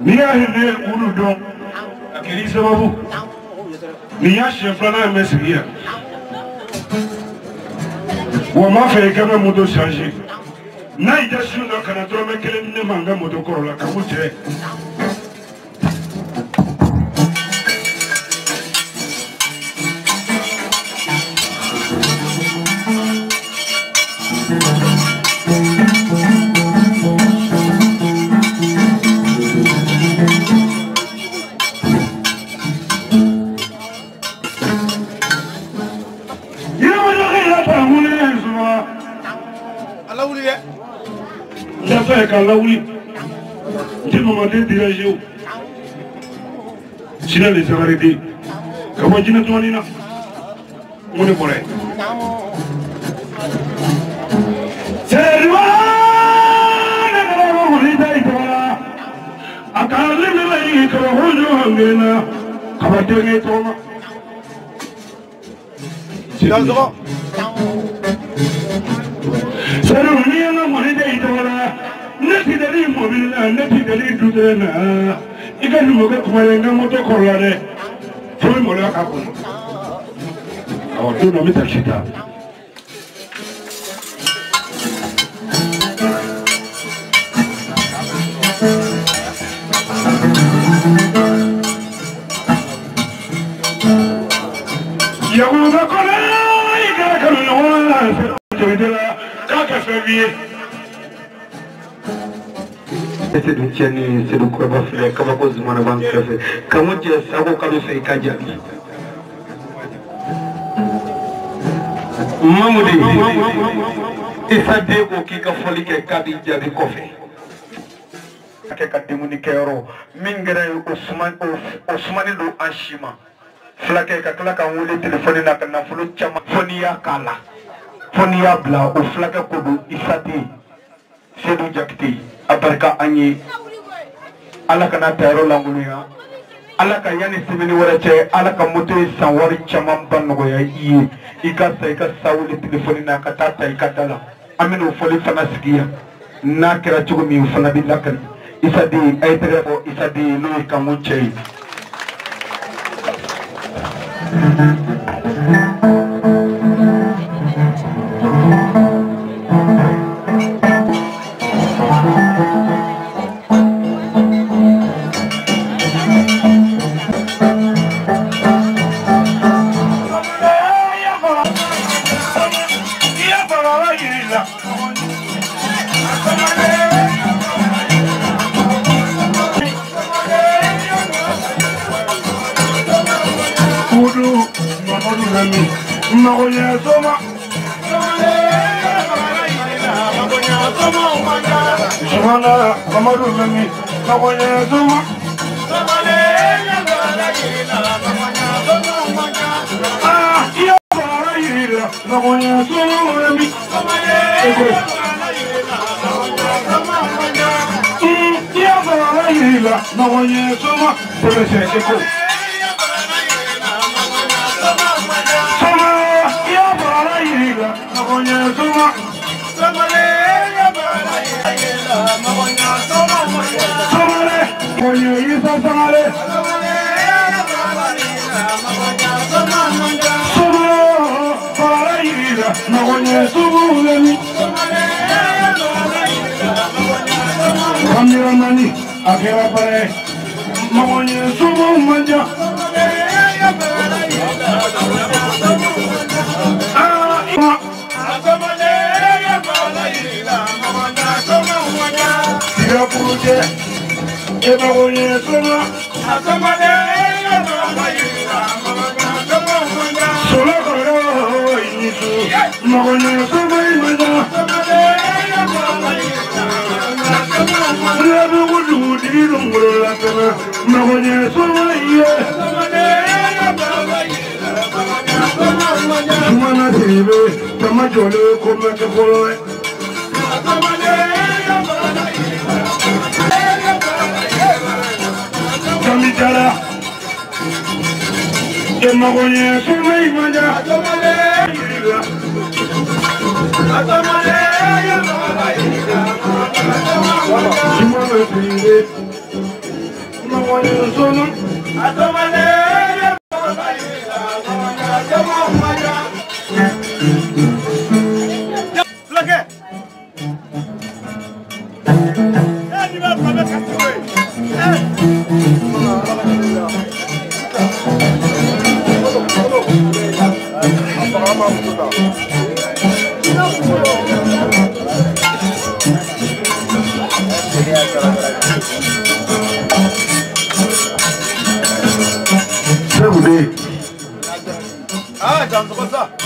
N'i y'a ye ne olu dɔn a kɛra i sababu nin y'a siɲɛ filanan ye n bɛ sigi yan wa n b'a fɛ i ka n ka moto changer n'a y'i diya su in na ka na dɔrɔmɛ kelen di ne ma n ka moto kɔrɔ la ka ko cɛ. Ka lawuli n tɛ mamaden diraje o jinɛ le sagariden ka bɔ jinɛ tɔnin na n ko ne bɔra yen. Sɛriba ne kɛra wuli da i tɔgɔ la a ka lemela yi kabako jɔ hangena kaba denkɛ tɔgɔ ma. Sɛriba n'i ye n ka mɔni da i tɔgɔ la. Ne ti deli mobili la ne ti deli dutɛrɛ na i ka numukɛ kuma ye n ka moto kɔrɔ la dɛ fo n bɛ maloya k'a kɔnɔ awɔ don dɔ n bɛ takisi ta. Yakuba kɔnɔ i kɛra kanu ɲɔgɔn na jabite la k'a kɛ fɛn f'i ye. Seydou cɛ ni Seydou kɔrɔba filɛ kabako zumana b'an kɛrɛfɛ kamu jɛ sago kalo fɛ i ka jaabi Mamudi Isa den ko k'i ka fɔli kɛ k'a b'i jaabi kɔfɛ kɛ ka dumuni kɛyɔrɔ min kɛra ye o sumani don an si ma fulakɛ ka tila k'an wele telefɔni na ka nafolo caman fo n'i y'a k'a la fo n'i y'a bila o fulakɛ ko don Isa den Seydou Jakite a barika an ye ala kana tayɔrɔ lankolonya ala ka yanni semaine wɛrɛ cɛ ala ka moto ye san wari camanba nɔgɔya i ye i ka sa i ka sa wele telefɔni na ka taa ta i ka da la an bɛn'o fɔli fana sigi yan n'a kɛra cogo min o fana bɛ lakali Isa den a ye tɛgɛ fɔ Isa den n'o ye Kanku cɛ ye.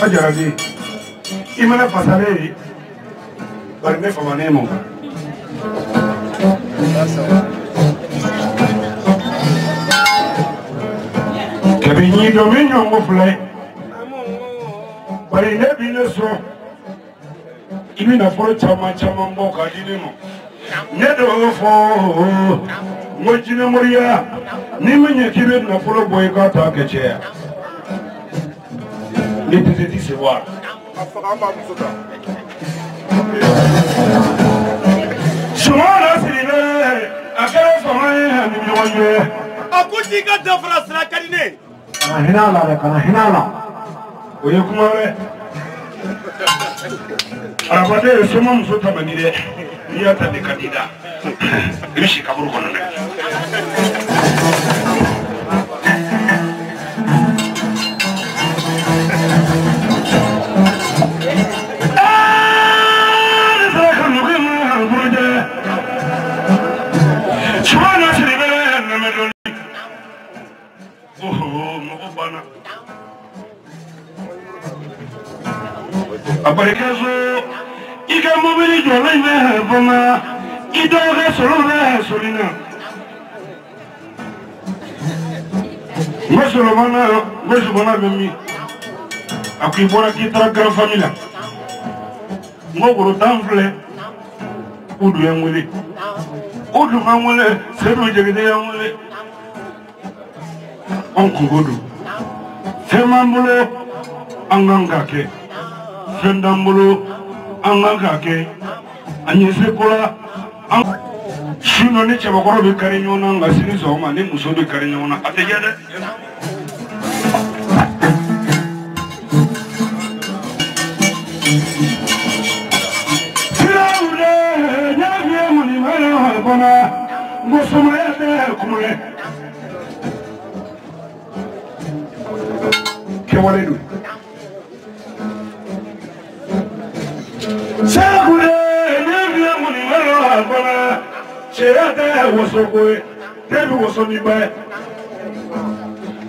Ajarabi i mana fasale bari ne fama ne mɔ kabi ɲi dɔ min ɲɔgɔn filɛ bari ne bi ne sɔrɔ i bɛ nafolo caman caman bɔ k'a di ne ma ne de b'o fɔ n ko jinɛmoriya n'i ma ɲɛ k'i bɛ nafolo bɔ i k'a ta kɛ cɛya. Les petits se voir. Sumana Sidibe a kɛra fanga ye ani ɲɔgɔn cɛ. A ko t'i ka danfara sira ka di ne ye. Kana hinɛ a la dɛ, kana hinɛ a la. O ye kuma wɛrɛ. Arabadenya soma muso ta man di dɛ. N'i y'a ta de ka di da. I bɛ si kaburu kɔnɔ dɛ. A barika so i ka mobili jɔlen bɛ fanga i dɔgɔkɛ sɔrɔ bɛ sɔrɔ na n ko Solomana n ko Solomana bɛ min a ko i bɔra k'i taara grand famille la n ko woro tan filɛ k'u dun ye n wele o dun ma n wele Seydou Jegede ye n wele anw kungo don fɛn b'an bolo an kan k'a kɛ. Fɛn t'an bolo an kan k'a kɛ an ye se ko la an su nɔ ni cɛbakɔrɔ bɛ kari ɲɔgɔn na nka sini sɔgɔma ni muso bɛ kari ɲɔgɔn na a tɛ jɛ dɛ. Siraw de ɲa fiyɛ mɔni mɛnɛ kɔnɔ n ko sumaya tɛ kumulɛ kɛwale don. Sɛkule ne fiyɛ mɔni mɛnɛ kɔnɔ cɛya tɛ woso ko ye den bɛ woso ni ba ye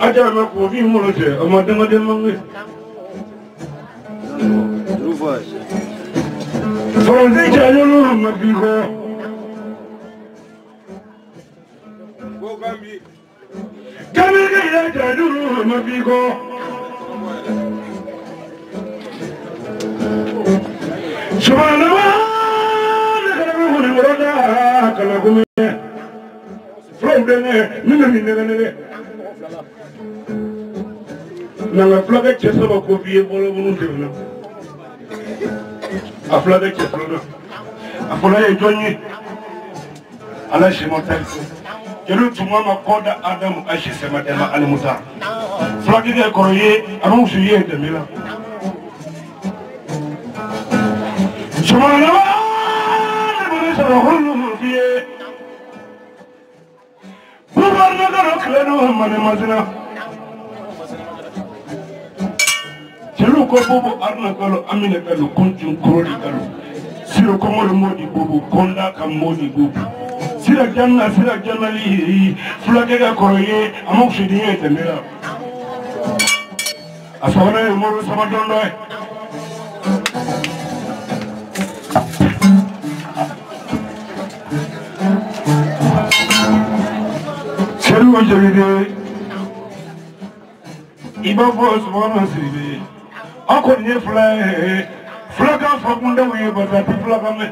a jaa mɛ k'o fi bolo cɛ a ma dangaden man kɛ. Faransi cɛɲɔgɔn ma bi kɔ. Kamiki yɛ cɛɲɔgɔn ma bi kɔ. Subhanallah ne kɛra bɛ kɔni kɔrɔ da kala ko mɛ fulaw denkɛ min bɛ nin nɛgɛ nɛgɛ. Nka fulakɛ cɛ saba ko f'i ye fɔlɔ minnu tɛmɛna. A fulakɛ cɛ filanan a fɔlɔ ye jɔn ye ala sima ta jeliw tun ma kɔda adamu asi sɛma dɛmɛ alimusa fulakɛ kɔrɔ ye a ma muso ye dɛmɛ la. Subhanallah ne bɛ sɔrɔ holu f'i ye bubarnakaro tile n'o mane masina jeliw ko bobo aruna kalo amina kalo kuntun kuroli kalo siro kɔngɔli modi bobo kɔnda ka modi bobo sira janna sira jannali fulakɛ ka kɔrɔ ye a ma wusu ye tɛmɛ la a sabanan ye mori sama dɔndɔ ye. Seydou Jegede i b'a fɔ Sumana Sidibe an kɔni ye fila ye filakan fakundaw ye parce que a tɛ filakan mɛn.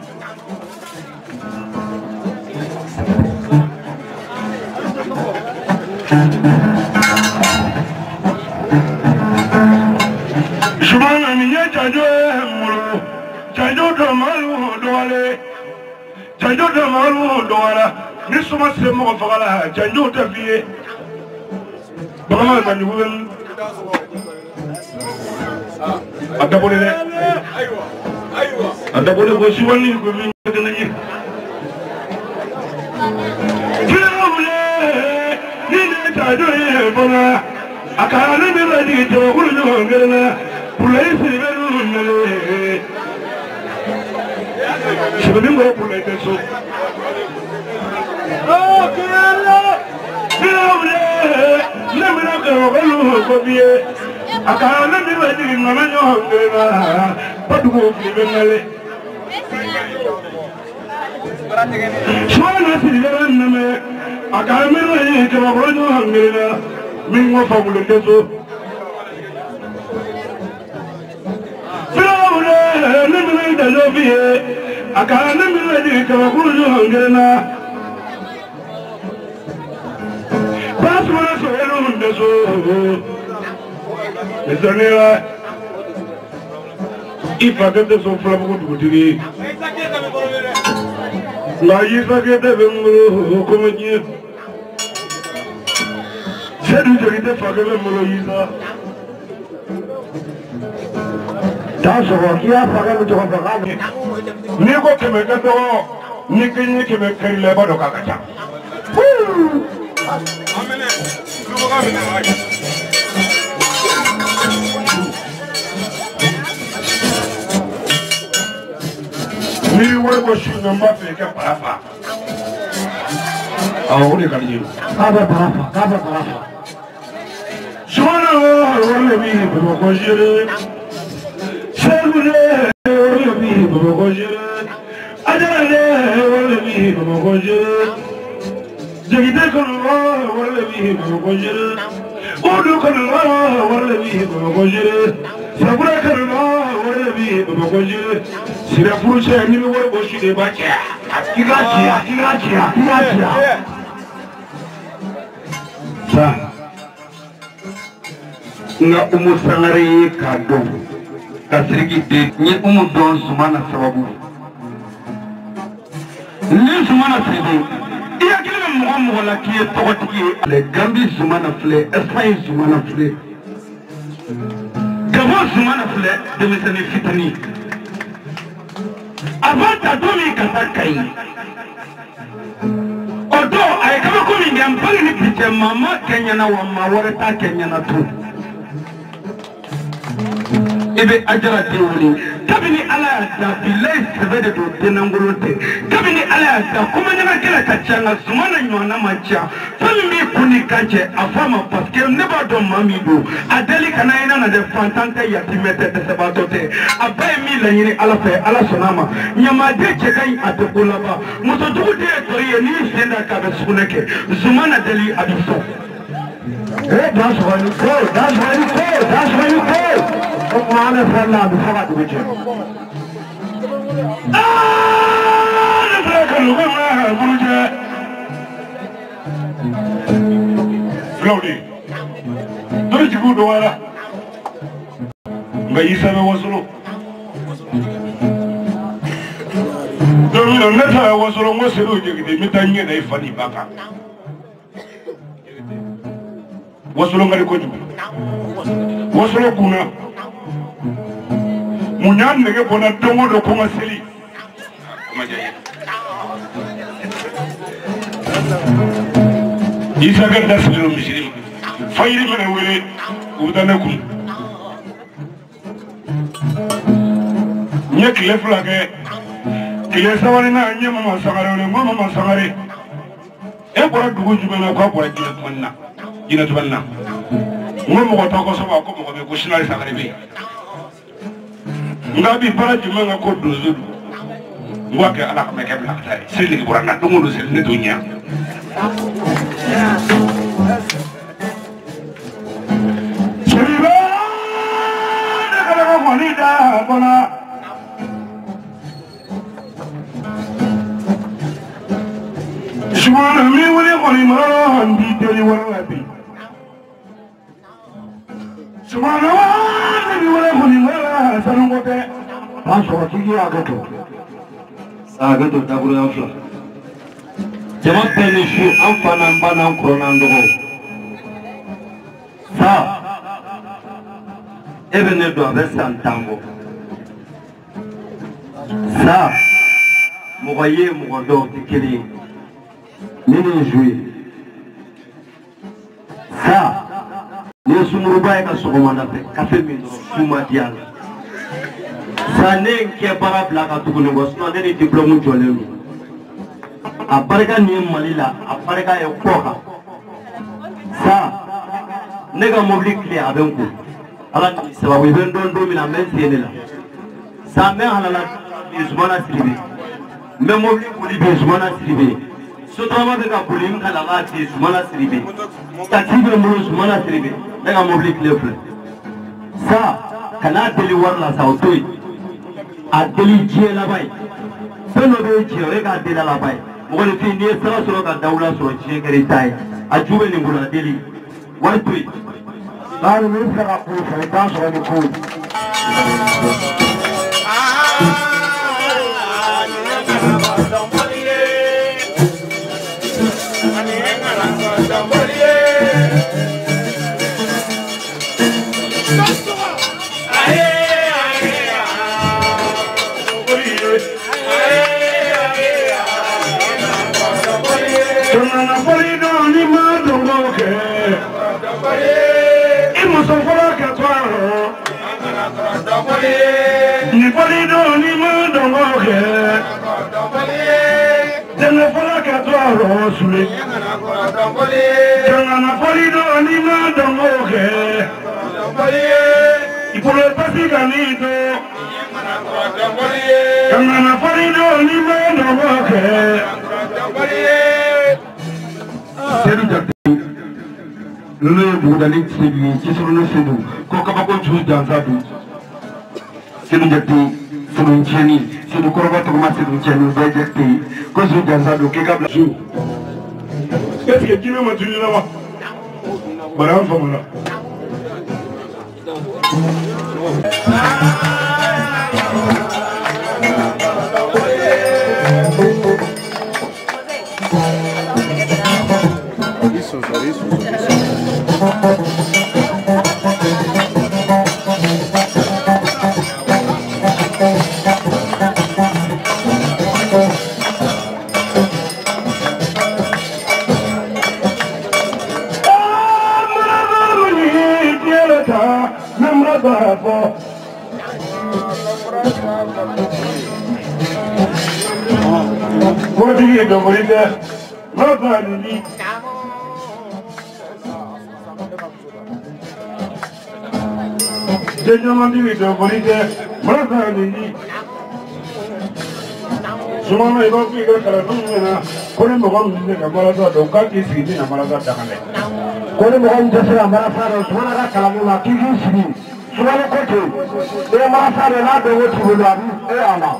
Sumana nin ye janjo ye n bolo janjo dɔ maalu dɔgɔlen janjo dɔ maalu dɔgɔla Ni suma se mɔgɔ faga la janjo tɛ f'i ye bagan ka ɲugu bɛ a dabɔlen dɛ a dabɔlen ko siwani ko min kɛnɛ ye ni ne ta don ye fana a ka ne bɛ lajigin jabakuru ɲɔgɔn kelen na pulayi siribe ninnu nalen sɛbɛnni kɔrɔ pulayi tɛ so. Ne bɛna kɛmɛ ko bi ye a ka ne bɛ lajigin nana ɲɔgɔn kelen na badugu fili bɛ nalen. Sumana siribe nɛmɛ a ka ne bɛ lajigin jabakuru ɲɔgɔn kelen na min ko fa bolo tɛ so. Ne bɛna dajɔ f'i ye a ka ne bɛ lajigin kabakuru ɲɔgɔn kelen na. Basumana sɔrɔ tɛ so. Misali la i fakɛ tɛ sɔn fulabugu dugutigi ye nka Isa Keyita bɛ n bolo komi diɲɛ. Sedu Jakite fakɛ bɛ n bolo Isa. Taa sɔrɔ k'i y'a fakɛ min tɔgɔ fɔ k'a. N'i ko kɛmɛ ka dɔgɔ ni k'i kɛmɛ kari la i b'a dɔn k'a ka ca. N'i bɛ wari bɔ su in na n b'a fɛ i ka bara fa. Awɔ o de ka di n ye. K'a bɛ bara fa k'a bɛ bara fa. Sumana wari de b'i Bamakɔ seere. Segu de wari de b'i Bamakɔ seere. Ajara de wari de b'i Bamakɔ seere. Jakite kɔnɔ wari de b'i Bamakɔ seere. Odu kɔnɔ wari de b'i Bamakɔ seere. Sabula kɔnɔ wari de b'i Bamakɔ seere. Sira furucɛ n'i bɛ wari bɔ su de i b'a caya. I k'a caya i k'a caya i k'a caya. Sa n ka Umu Sangare ye k'a dɔn ka Sidiki den n ye Umu dɔn Sumana sababu ni Sumana Sidibe i hakili bɛ mɔgɔ mɔgɔ la k'i ye tɔgɔtigi ye. Gambi Sumana filɛ Espagne Sumana filɛ Gabon Sumana filɛ denmisɛnnin fitinin a b'a ta don min ka taa Kayi o don a ye kabako min kɛ n bange ni bi cɛ maa ma kɛ ɲɛna wa maa wɛrɛ t'a kɛ ɲɛna tun. I bɛ Ajara den wele kabini Ala y'a da bilayi sɛbɛ de don denlankolon tɛ kabini Ala y'a da komaɲagakɛla ka ca nka Sumana ɲɔgɔnna ma ca fɛn min b'i kun ni kan cɛ a fɔ a ma parce que ne b'a dɔn maa min don a deli kana i nana dɛ fantan tɛ yatimɛ tɛ dɛsɛbaatɔ tɛ a ba ye min laɲini Ala fɛ Ala sɔnna a ma ɲamaden cɛ ka ɲi a tɛ ko laban musojugu den ye tɔ ye n'i sen da k'a bɛ sugunɛ kɛ Sumana deli a bɛ sɔn. Eh Dansɔgɔ ni ko Dansɔgɔ ni ko Dansɔgɔ ni ko. O kuma an bɛ fɛn na a bɛ fɔ ka dugu jɛ. Ne filɛ ka lugu ma burujɛ. Filaw de dɔnni jigiw dɔgɔyara nka Isa bɛ wasolon. Don min na ne taara wasolon n ko Sedu Jakite n bɛ taa n ɲɛ da i fa n'i ba kan. Wasolon ka di kojugu. Wasolon kunna. Mun y'a nege bɔ n na don o don ko n ka seli. O ma diya n ye. Isa ka da sigilen don misiri ma. Fajiri mana wele u bɛ taa ne kun. N ye tile fila kɛ. Tile sabanan n ye Mama Sangare wele n ko Mama Sangare e bɔra dugu jumɛn na k'a bɔra Jinɛtumani na. Jinɛtumani na. N ko mɔgɔ t'a kɔ so ko mɔgɔ bɛ yen ko Sinali Sangare bɛ yen. Nka bi baara jumɛn ka ko donso don n ko a kɛ Ala kama i ka bila ka taa ye seli nege bɔra n na don o don seli ne t'o ɲɛ. Seliba ne kana ka mɔni da kɔnɔ. Sumana min wele kɔni ma n b'i deli wari la bi. Sumana ne b'i wele kɔni ma sanu ko tɛ. Dansɔgɔ k'i k'i hakɛ to. Hakɛ to dakurunya fila. Jama bɛɛ ni su an fa n'an ba n'an kɔrɔ n'an dɔgɔ. Sa e bɛ ne dɔn a bɛ san 10 bɔ. Sa mɔgɔ ye mɔgɔ dɔn tɛ kelen ye. Ne ni n zu ye. Sa ni ye sunkuruba ye ka sɔgɔmada fɛ kafe min dɔrɔn su ma di a la. Sa ne ye n kɛ baara bila ka tugu nin kɔ sinon ne ni diplôme jɔlen don. A barika nin ye Mali la, a barika ye kɔ kan. Sa ne ka mobili tile a bɛ n kun. Ala ni sababu i bɛ n dɔn don min na n bɛ n sen de la. Sa n bɛ halala bi Zumana Sidibe. N bɛ mobili boli bi Zumana Sidibe. Sotarama bɛ ka boli n kalala bi Zumana Sidibe. Taxi bɛ n bolo Zumana Sidibe. Ne ka mobili tile filɛ. Sa kana deli wari la sa o to yen. A deli diɲɛ laban ye. Fɛn dɔ bɛ diɲɛ o ye k'a deli laban ye. Mɔgɔninfin n'i ye sira sɔrɔ ka dawula sɔrɔ diɲɛ kɛra i ta ye. A ju bɛ nin bolo a deli. Wari to yen. Bari ne bɛ fɛ ka ko fɔ i t'a sɔrɔ ni ko ye. Ni fɔli don ni ma dɔnko kɛ, dɛmɛ fɔlɔ ka to a rɔ sule. Jamana fɔli don ni ma dɔnko kɛ, i bolo pasi ka n'i to. Jamana fɔli don ni ma dɔnko kɛ. Seydou Jakite ninnu ye Bugudani Seydou ye Cisoroni Seydou ko kabako ju jansa don. Seydou Jakite Seydou Tiɲɛni Seydou Kɔrɔba tɔgɔma Seydou Tiɲɛni bɛɛ Jakite ko ju jansa don k'i ka bila. Ju est ce que jinɛ ma tunu la wa? Bari an faamuna. Sumana i b'a fɔ i ka kalandenw ɲɛna ko ni mɔgɔ min tɛ se ka marasa dɔn k'a k'i sigi ni na marasa daga dɛ. Ko ni mɔgɔ min tɛ se ka marasa dɔn Sumana ka kalandenw na k'i k'i sigi Sumana ko ten i ye marasa dɔn n'a dɔn ko t'i bolo a b'i e a la.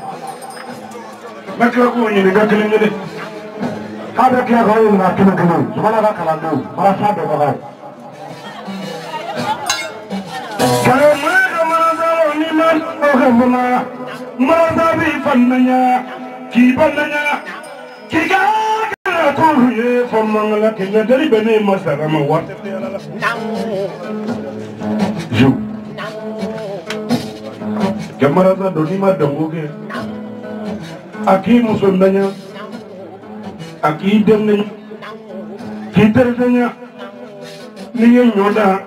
N bɛ tila k'o ɲininka kelen kelen. K'a bɛ tila k'o ɲininka kelen kelen Sumana ka kalandenw marasa dɔnbagaw. Karamɔgɔ ka marasa dɔn ni ma dɔn kɛ fana marasa b'i faamuya. K'i bananya k'i ka kɛra k'olu ye fɔ mangala kɛɲɛ deli bɛ ne ma sara ma wari tɛ ala la. Ju ka marasa dɔn n'i ma dɔnko kɛ a k'i muso ntanya a k'i den ntanya k'i teri ntanya n'i ye ɲɔ dan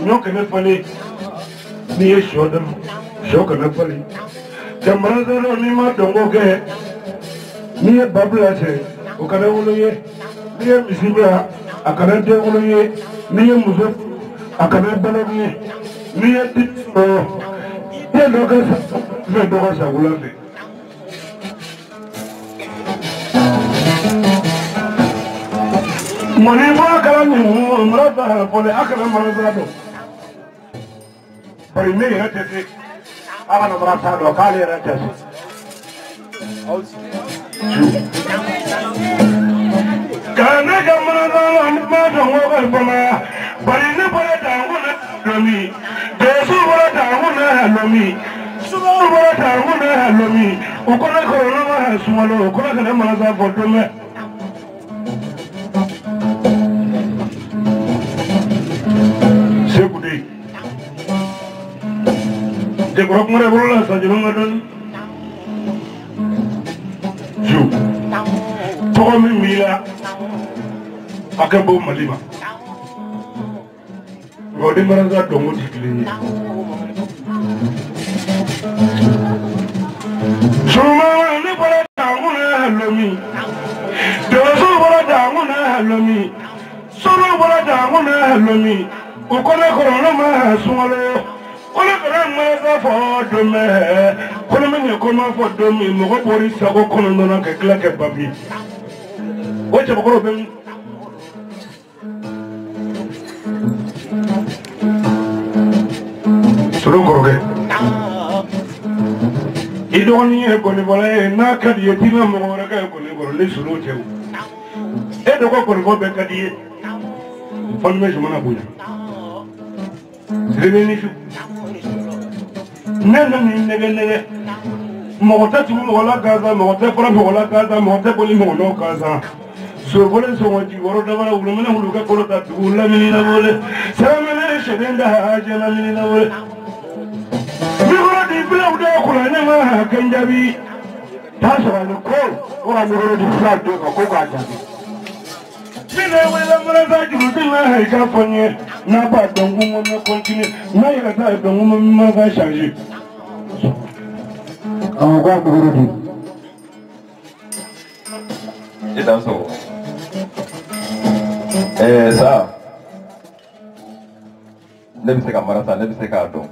ɲɔ kɛmɛ falen n'i ye sɔ dan sɔ kɛmɛ falen. Ka marasa dɔn n'i ma dɔnko kɛ n'i ye ba bila cɛ o kana wolo ye n'i ye misi bila a kana den wolo ye n'i ye muso a kana balo ye n'i ye den sɔrɔ den dɔ ka fɛn dɔ ka sa wula fɛ. Mɔni bɔ a kala min marasa fɔlen a kana marasa dɔn bari ne yɛrɛ tɛ se. A kana marasa dɔn k'ale yɛrɛ tɛ se. Ka ne ka marasa dɔn ni ma dɔn ko ka fana bari ne bɔra tan ko ne lɔmi dɔsu bɔra tan ko ne lɔmi sumaw bɔra tan ko ne lɔmi o kɔnɔ kɔrɔ ma sumalo o kɔnɔ kana marasa fɔ don mɛ. Cɛkɔrɔ kuma dɛ bolo la sajɛlɛw ka dɔɔni. Ju tɔgɔ min b'i la a ka bon Mali ma. Nka o den marasa dɔnko tɛ kelen ye. Suma ne bɔra dangun na lomi. Dɔwɔso bɔra dangun na lomi. Solo bɔra dangun na lomi. U ko ne kɔrɔ ne ma sunkalo. Ko ne kɔrɔ marasa fɔ don mɛ. Ko ne ma ɲɛ ko ma fɔ don min mɔgɔ bɔr'i sago kɔnɔntɔn na ka tila kɛ babi. O cɛbakɔrɔ bɛ min? Solo kɔrɔkɛ. I dɔgɔnin ye gɔnifɔla ye n'a ka di ye t'i ma mɔgɔ wɛrɛ ka ye gɔni kɔrɔ ni solo tɛ o. E dɔgɔ gɔnifɔ bɛɛ ka di ye. Fani bɛ jamana bonya. Siribe ni su. Ne nana n'i nɛgɛ nɛgɛ. Mɔgɔ tɛ tugu mɔgɔ la gansan, mɔgɔ tɛ fara mɔgɔ la gansan, mɔgɔ tɛ boli mɔgɔ nɔ gansan. Sobole sɔngɔ jigi wɔrɔ dabara wulumina wulu ka kolo ta dugu lamini na wele. Sɛbɛnmɛnɛ sɛden da jɛ lamini na wele. Mikoro di filaw da kula ne ma kɛ n jaabi. T'a sɔrɔ ni ko ko ka mikoro di fila d'o ma ko k'a jaabi. Min bɛ wele marasa juru ti ma i k'a fɔ n ye n'a b'a dɔn ko n ko n bɛ continuer n'a yɛrɛ t'a dɔn ko n bɛ marasa changer. Awɔ k'a mikoro di. I dan sɔgɔ. Sa ne bɛ se ka marasa ne bɛ se k'a dɔn.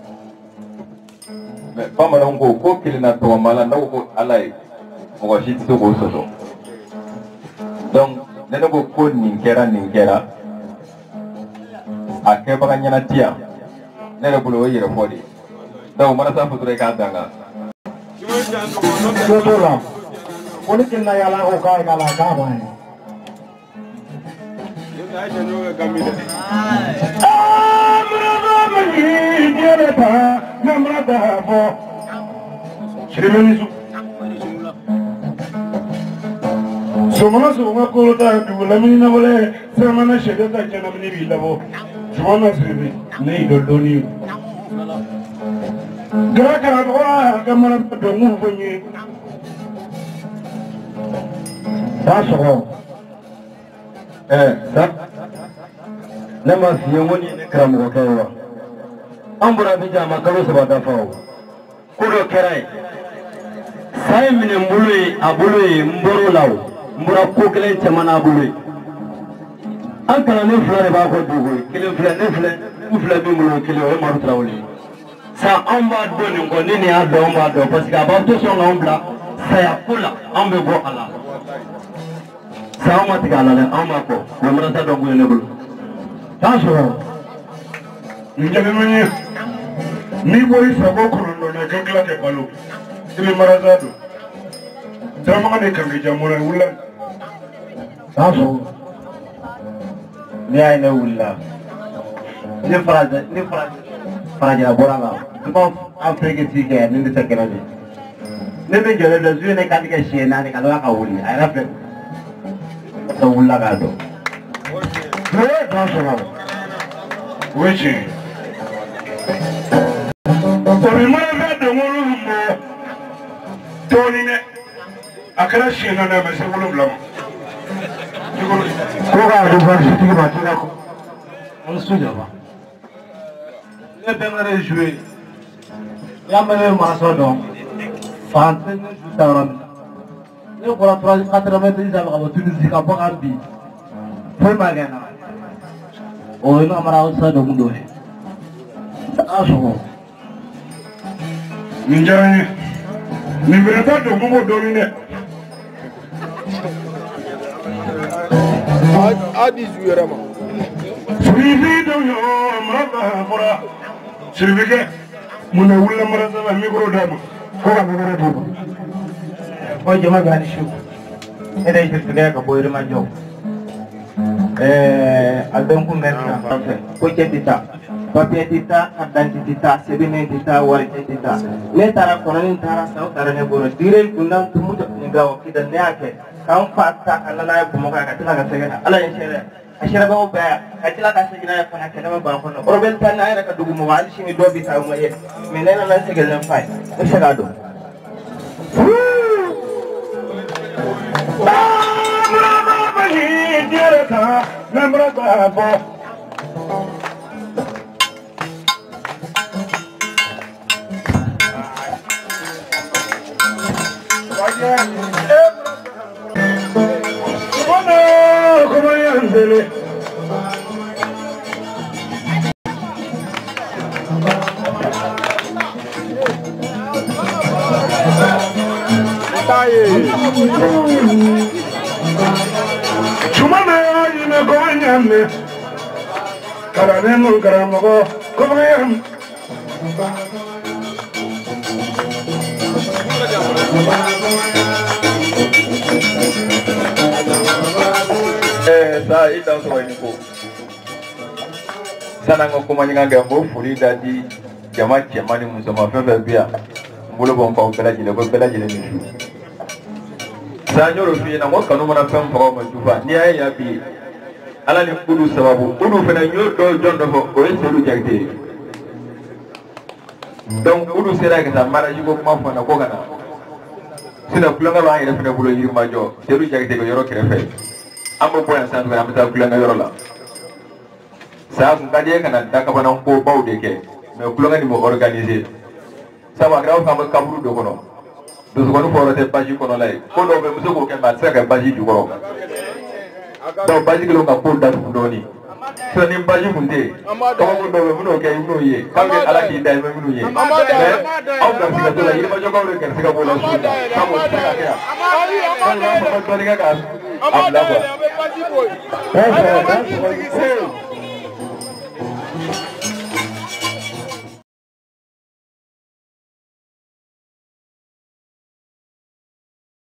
Mais bamananw ko ko kelenna tɔgɔma la n'aw ko Ala ye mɔgɔ si tɛ se k'o sɔsɔ. Donc ne ne ko ko nin kɛra nin kɛra a kɛbaga ɲɛna ti yan ne yɛrɛ bolo o ye yɛrɛfɔ de ye. Donc marasa fɔ dɔrɔn i k'a danga. Tulo t'o la. Ko ni kelenna yala ko k'a ye k'a la k'a ma ye. Sɔgɔma sɔgɔma kolo ta dugu lamini na wale sɛmana sɛden ta jɛnamini b'i labɔ sɔgɔma siribe ne y'i dɔn dɔɔni ye. Gara karamɔgɔ ka mana dɔnkun fɔ n ye. T'a sɔgɔ. Sa ne ma f'i ye n ko nin ye ne karamɔgɔkɛ ye wa? An bɔra Abidjan a ma kalo 3 dafa o. Ko dɔ kɛra yen. Sa ye minɛ n bolo ye a bolo ye n bɔr'o la o. N bɔra ko kelen caman n'a bolo ye. An kalanden 2 de b'a kɔ dugu ye. Kelen filɛ ne filɛ n filɛ min bolo kelen o ye Madu Tarawele ye. Sa anw b'a dɔn nin kɔ ni nin y'a dɔn anw b'a dɔn parce que a b'an to sɔn k'anw bila saya ko la anw bɛ bɔ a la. Sa anw ma tigɛ a la dɛ anw b'a kɔ mais marasa dɔn kun ye ne bolo. T'a sɔrɔ. N jaabi ye n'i bɔr'i sago kɔnɔntɔn na i ka tila kɛ balo i bɛ marasa don. Daramaga de kan k'i ja mɔnɛ wulila. T'a sɔrɔ. N'i y'a ye ne wulila ni farajɛ ni farajɛla bɔra la n b'a Afiriki ti kɛ ni ne tɛ kɛnɛ de. Ne bɛ jɔlen dɔn zu ye ne kantigɛ siɲɛ 4 ka laban ka wuli a yɛrɛ filɛ ka wulila k'a dɔn. T'a sɔrɔ. O ye tiɲɛ ye. O bɛ marasa dɔnkolo bɔ dɔɔnin dɛ. A kɛra siɲɛ 4 a ma se 7 ma. Ko k'a di barisitigi ma k'i ka ko. An su jaba. Ne bɛɛ mana joué. I y'a mɛn ne bɛ marasa dɔn. Fan tɛ ne ju ta yɔrɔ min na. Ne bɔra 3 90 sanfɛ ka bɔ Tunisie ka bɔ ka bin. Foyi ma kɛ n na. O ye ne ka marasa dɔnkun dɔ ye. T'a sɔgɔ. Nin diyara n ye. Nin fɛnɛ ta dɔnkun b'o dɔɔnin dɛ. A di zu yɛrɛ ma. Sirifi dɔw yo marasa fɔra. Sirifikɛ mun na wulila marasa la mikoro d'a ma. Ko ka mikoro d'u ma. O jama bɛ ani su. Ne de ye sirifikɛ ka bɔ Yirimajɔ. A dɔnkun bɛ fan fɛ. Ko cɛ tɛ taa. Papiye tɛ taa, carte d'identité tɛ taa, sɛbɛnnen tɛ taa, warijɛ tɛ taa. Ne taara kɔnɔni taara san taara ne bolo. Dire kunda Tumutu ni Gawo Kida ne y'a kɛ. K'an fa ta ka na n'a ye Bamakɔ yan ka tila ka sɛgɛn na. Ala ye n sɛgɛn. ka sirabaw bɛɛ yan ka tila ka segin n'a ye fana kɛnɛma ban kɔnɔ rebelle tan n'a yɛrɛ ka dugu mɔgɔ hali sini dɔw bɛ taa o ma ye mais ne nana n sigilen fa ye ne bɛ se k'a dɔn. Sa i dan sɔrɔ i ko san'an ka kuma ɲɔgɔn kɛ n b'o foli da di jama cɛman ni musoman fɛn fɛn bɛ yan n bolo bɔ n faw bɛɛ lajɛlen ko bɛɛ lajɛlen ni su sa n y'o de f'i ɲɛna n ko kanu mana fɛn faga o ma jufa n'i y'a ye yan bi ala ni udu sababu udu fana n y'o dɔ jɔn dɔ fɔ o ye Seydou Jakite ye donc udu sera ka taa mariage ko kuma fɔ n na ko ka na sisan kulonkɛ b'an yɛrɛ fana bolo Yirimajɔ Seydou Jakite bɛ yɔrɔ kɛrɛfɛ an bɛ bɔ yan sisan tuguni an bɛ taa kulonkɛ yɔrɔ la sa kun ka di ye ka na dakabana kobaw de kɛ mais kulonkɛ nin bɛ organiser sabu a kɛra i b'a fɔ an bɛ kaburu dɔ kɔnɔ dusukɔni fɔ yɔrɔ tɛ basi kɔnɔla ye ko dɔw bɛ yen n bɛ se k'o kɛ mais a tɛ se ka kɛ basi jukɔrɔ donc basi kɛlen ka ko datugu dɔɔnin sinon ni basi kun tɛ yen kabako dɔw bɛ yen minnu kɛ i b'o ye k'a bɛ ala k'i da i bɛ minnu ye mais aw garisɛgɛ t'o la Yirimajɔkaw de garisɛgɛ b'o la su in na sabu o tɛ se ka kɛ yan sabu i b'a fɔ ko dɔɔnin kɛ k'a bila quoi.